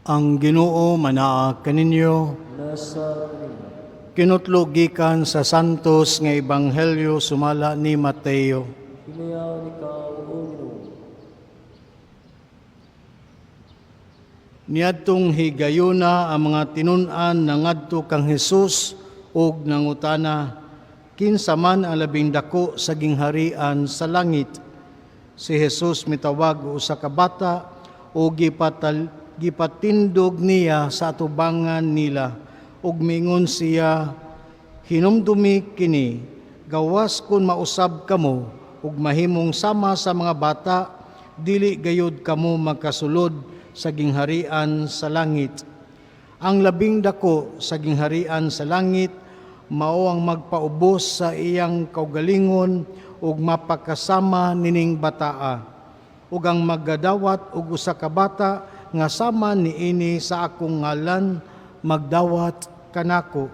Ang Ginoo manaa kaninyo. Nasa kanimo. Kinutlo gikan sa Santos nga Ebanghelyo sumala ni Mateo. Himayaon ikaw, O Ginoo. Niadtong higayuna ang mga tinun-an nangadto kang Hesus ug nangutana, "Kinsa man ang labing dako sa gingharian sa langit?" Si Jesus mitawag og usa ka bata ug gipatindog niya sa atubangan nila ug miingon siya, "Hinumdumi kini, gawas kun mausab kamo ug mahimong sama sa mga bata, dili gayud kamo makasulod sa gingharian sa langit. Ang labing dako sa gingharian sa langit mao ang magpaubos sa iyang kaugalingon ug mapakasama nining bataa. Ug ang maggadawat og usa ka bata nga sama niini sa akong ngalan, magdawat kanako.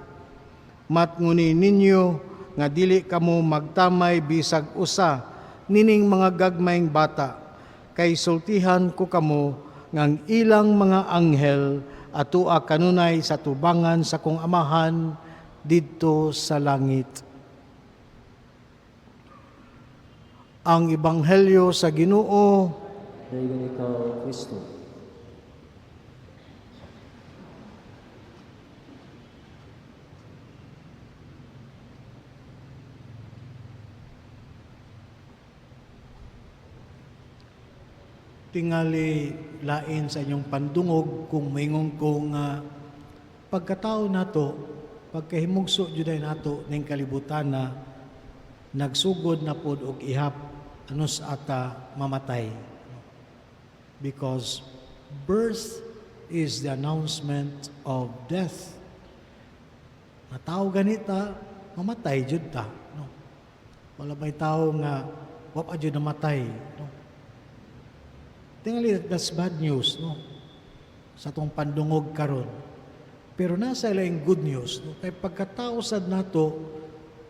Matnguni ninyo nga dili kamo magtamay bisag usa nining mga gagmayng bata, kay sultihan ko kamo nga ang ilang mga anghel atua kanunay sa tubangan sa kong Amahan didto sa langit." Ang Ebanghelyo sa Ginoo. Daygon ikaw, Kristo. Tingali lain sa inyong pandungog kung maingon ko nga pagkatao nato, pagkahimugso juday nato ning kalibutan na nagsugod na pod og ihap anus ata mamatay. Because birth is the announcement of death. Matawo ganita, mamatay jud ta. No? Wala ba'y tao nga wa pa jud namatay. No? Tingali, that's bad news, no? Sa atong pandungog karon. Pero nasa ilaing good news, no? Kay pagkatao sad nato,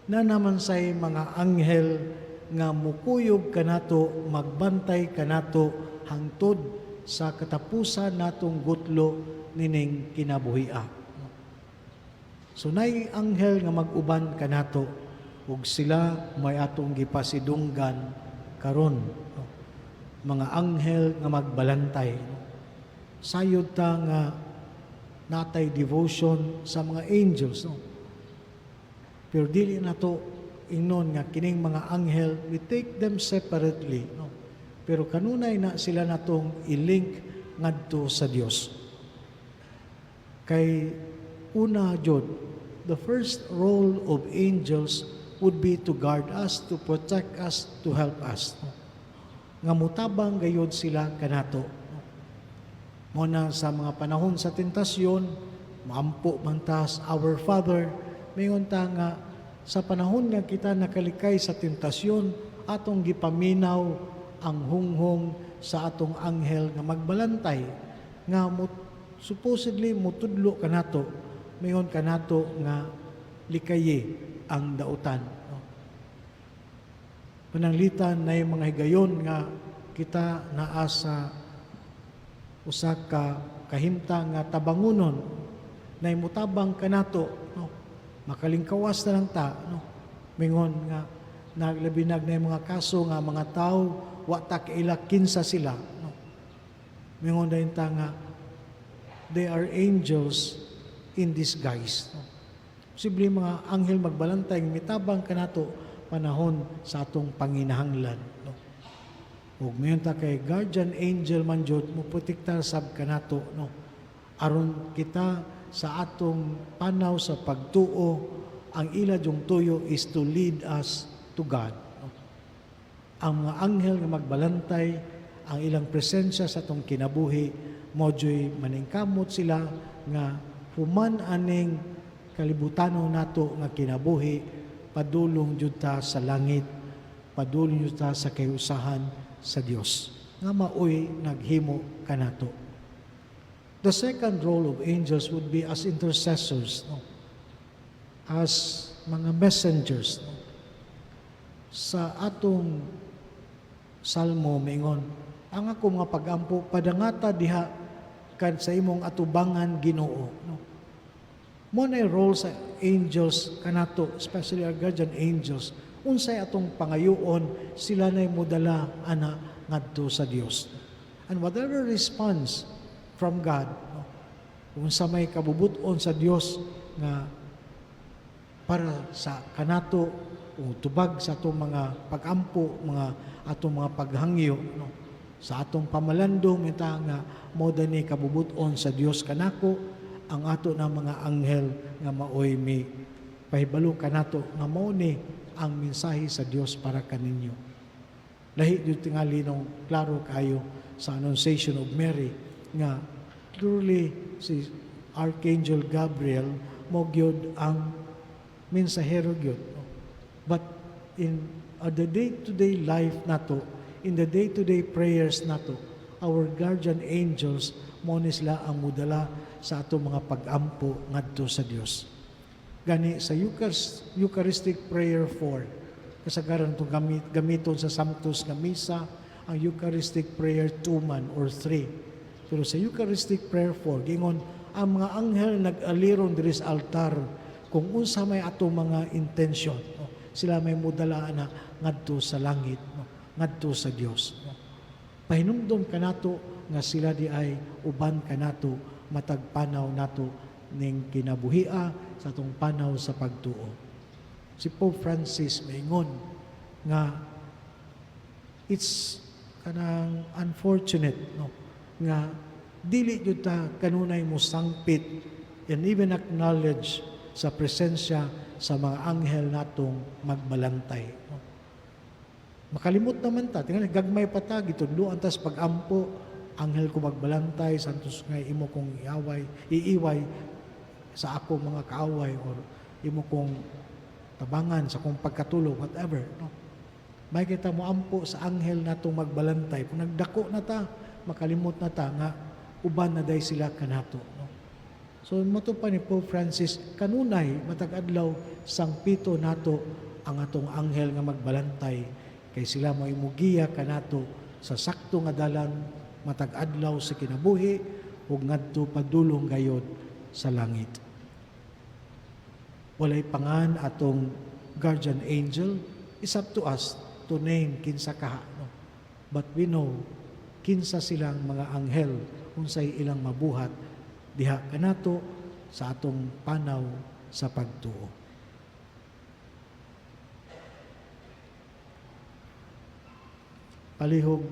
na naman say mga anghel nga mukuyog kanato, magbantay kanato hangtod sa katapusan natong gutlo nining kinabuhia. So nay anghel nga mag-uban kanato ug sila may atong gipasidunggan karon, no? Mga anghel nga magbalantay. No? Sayod ta nga natay devotion sa mga angels, no? Pero dili nato ingnon nga kining mga anghel, we take them separately, no? Pero kanunay na sila natong i-link ngadto sa Dios. Kay una jud, the first role of angels would be to guard us, to protect us, to help us, no? Nga mutabang gayod sila kanato. No? Mo na sa mga panahon sa tentasyon, maampo man ta sa Our Father, mayon ta nga sa panahon nga kita nakalikay sa tentasyon, atong gipaminaw ang hunghong sa atong anghel nga magbalantay, nga supposedly mutudlo kanato, mayon kanato nga likayi ang dautan. No? Pananglitan na yung mga higayon nga kita naa sa usa ka kahimtang nga tabangunon, na mutabang kanato, no? Makalingkawas na lang ta, no? Mingon nga naglabinag na yung mga kaso nga mga tao wa ta kaila kinsa sila, no? Mingon dayon ta nga they are angels in disguise, no? Posible mga anghel magbalantay mitabang kanato panahon sa atong panginahanglan, no? Ug mayon ta kay guardian angel man jud moprotektar sab kanato, no? Aron kita sa atong panaw sa pagtuo, ang ila jung tuyo is to lead us to God, no? Ang mga anghel nga magbalantay, ang ilang presensya sa atong kinabuhi, mo juy maningkamot sila nga human aning kalibutanon nato nga kinabuhi, padulong jud ta sa langit, padulong jud ta sa kahiusahan sa Dios nga maoy naghimo kanato. The second role of angels would be as intercessors, no? As mga messengers, no? Sa atong salmo mingon, ang ako mga pagampo padangata diha Kan sa imong atubangan, Ginoo, no? Mao na role sa angels kanato, especially our guardian angels. Unsay atong pangayoon, sila na modala ana ngadto sa Dios. And whatever response from God, no, unsa may kabubut-on sa Dios nga para sa kanato o tubag sa atong mga pagampo, mga atong mga paghangyo, no? Sa atong pamalandong ita nga mao ni kabubut-on sa Dios kanako, ang ato na mga anghel nga maoy mi pahibalo kanato nga mao ni ang mensahe sa Dios para kaninyo. Lahi gyud tingali nung klaro kayo sa Annunciation of Mary nga truly si Archangel Gabriel mao gyud ang mensahero gyud, no? But in the day-to-day life nato, in the day-to-day prayers nato, our guardian angels mao ni sila ang mudala sa ato mga pag-ampo ngadto sa Dios. Gani sa Eucharistic Prayer 4, kasagaran itong gamiton sa Sanctus nga Misa, ang Eucharistic Prayer 2 man or 3. Pero sa Eucharistic Prayer 4, gingon ang mga anghel nag-aliron diri sa altar kung unsa may ato mga intention, no? Sila may mudala na ngadto sa langit, no? Ngadto sa Dios, no? Pahinumdom kanato nga sila di ay uban kanato matag panaw nato ning kinabuhia sa atong panaw sa pagtuo. Si Pope Francis maingon nga it's kanang unfortunate, no, nga dili jud ta kanunay mo sangpit and even acknowledge sa presensya sa mga anghel natong magbalantay, no? Makalimot naman ta, tingnan gagmay pa ta, gitudloan tas pag-ampo, "Anghel ko magbalantay, santos nga imo kong iaway, iiway sa ako mga kaaway or imo kong tabangan sa akong pagkatulog," whatever, no? May kita mo ampo sa anghel natong magbalantay. Kung nagdako na ta, makalimot na ta nga uban na day sila kanato, no? So mao pa ni Pope Francis, kanunay matag adlaw sangpito nato ang atong anghel nga magbalantay kay sila mo imugiya kanato sa sakto nga dalan matag adlaw sa kinabuhi ug ngadto padulong gayod sa langit. Walay pangan atong guardian angel, it's up to us to name kinsa kaha, no? But we know kinsa silang mga anghel, unsay ilang mabuhat diha kanato sa atong panaw sa pagtuo. Palihog.